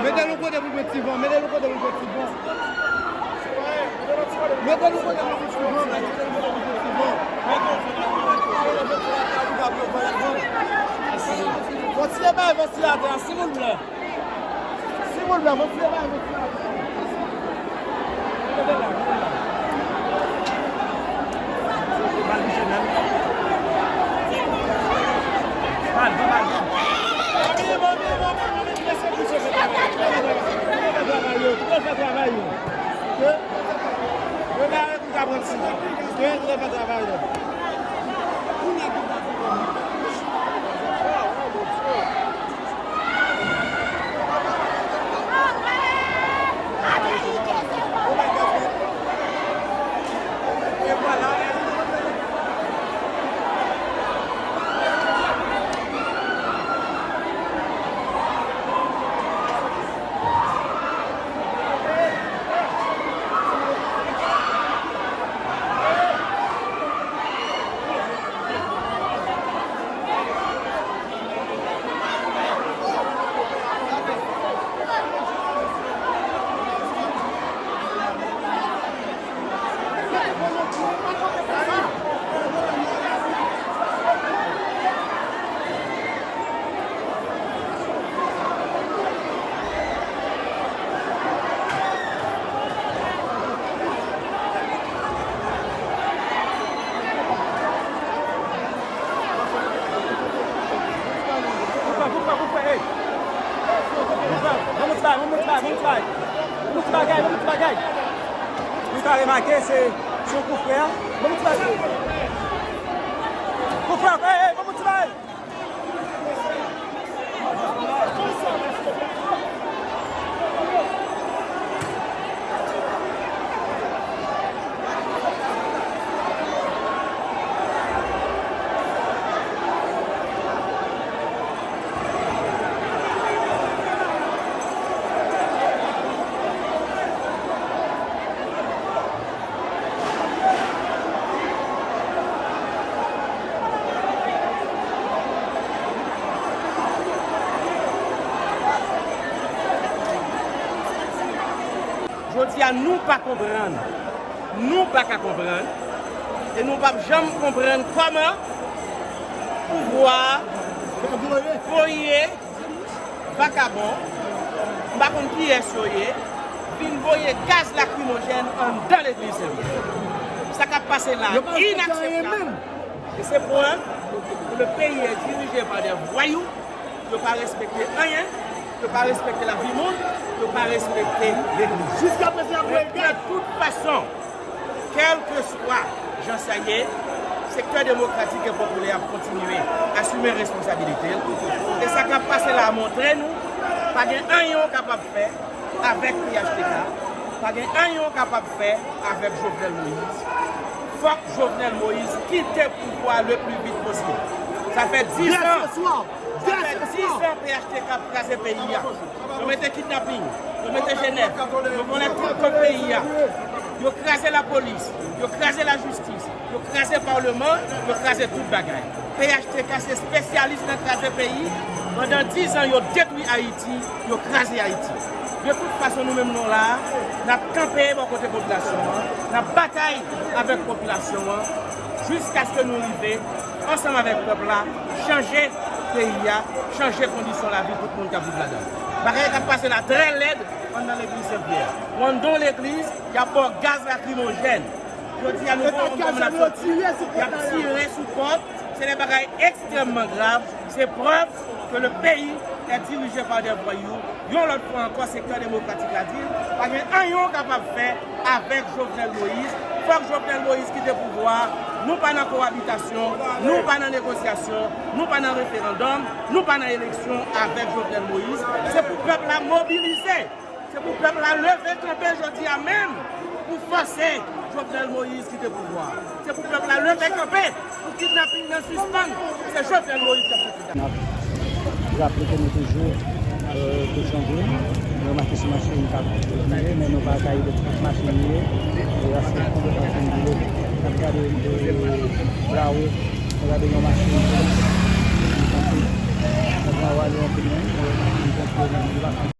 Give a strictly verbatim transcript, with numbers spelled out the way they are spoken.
Mete l yon kote pou l pran ti van, mete l yon kote pou l pran ti van. Mete l yon kote pou l pran ti van, mete l yon kote pou l pran ti van. Kontinye bay ventilatè a, silvouplè. Silvouplè, kontinye bay ventilatè a. Ou ka remake, se, se yon koufrè. Koufrè, ey, ey, bon ti bagay. Jodi a, nou pa konprann. Nou pa ka konprann. E nou p ap janm konprann kòman pouvwa a voye vakabon, m pa konn kiyès yo ye, vin voye gaz lakrimojèn anndan legliz Sen Pyè. Sa k ap pase la a inakseptab. E se prèv ke le pays est dirigé par des voyous. Yo pa respekte anyen. Yo pa respekte lavi moun. Yo pa respekte legliz. Jiskaprezan, y ap voye gaz. De tout fason, kèlkeswa jan sa ye, sektè demokratik e popilè ap kontinye asime responsabilite l. E sa k ap pase la a montre nou, pa gen anyen w kapab fè avèk P H T K, pa gen anyen w kapab fè avèk Jovenel Moïse. Fòk Jovenel Moïse kite pouvwa le pli vit posib. Sa fè dizan, sa fè dizan P H T K ap kraze peyi a. Yo mete kidnaping, yo mete G nèf, yo vòlè tout kòb peyi a. Yo kraze lapolis, yo kraze lajistis, yo kraze palman, yo kraze tout bagay. P H T K se espesyalis nan kraze peyi. Pandan dizan, yo detwi Ayiti, yo kraze Ayiti. De tout fason, nou menm nou la a, n ap kanpe bò kote popilasyon an, n ap batay avèk popilasyon an, jiskaske nou rive, ansanm avèk pèp la, chanje peyi a, chanje kondisyon lavi tout moun k ap viv ladan l. Bagay k ap pase la trè lèd anndan legliz Sen Pyè. Ou anndan yon legliz, y ap ba w gaz lakrimojèn. Jodi a, nou pa konn kòman n ap soti. Y ap tire sou pòt. Se de bagay ekstrèmman grav. Se prèv ke le pays est dirigé par des voyous. Yon lòt fwa ankò, sektè demokratik la di l, pa gen anyen w kapab fè avèk Jovenel Moïse. Fòk Jovenel Moïse kite pouvwa a. Nou pa nan kowabitasyon, nou pa nan negosyasyon, nou pa nan referandòm, nou pa nan eleksyon avèk Jovenel Moïse. Se pou pèp la mobilize. Se pou pèp la leve kanpe jodi a menm pou fòse Jovenel Moïse kite pouvwa a. Se pou pèp la leve kanpe pou kidnaping nan sispann. Se Jovenel Moïse k ap fè kidnaping. N ap raple ke nou toujou, euh, Kochanvil. Nou remake se machin k ap vire, men nou pa ka rive tout machin vire. E aske tout machin vire. N ap gade, euh, lawo, nou gade yon machin polis. Sa va ale anpil moun.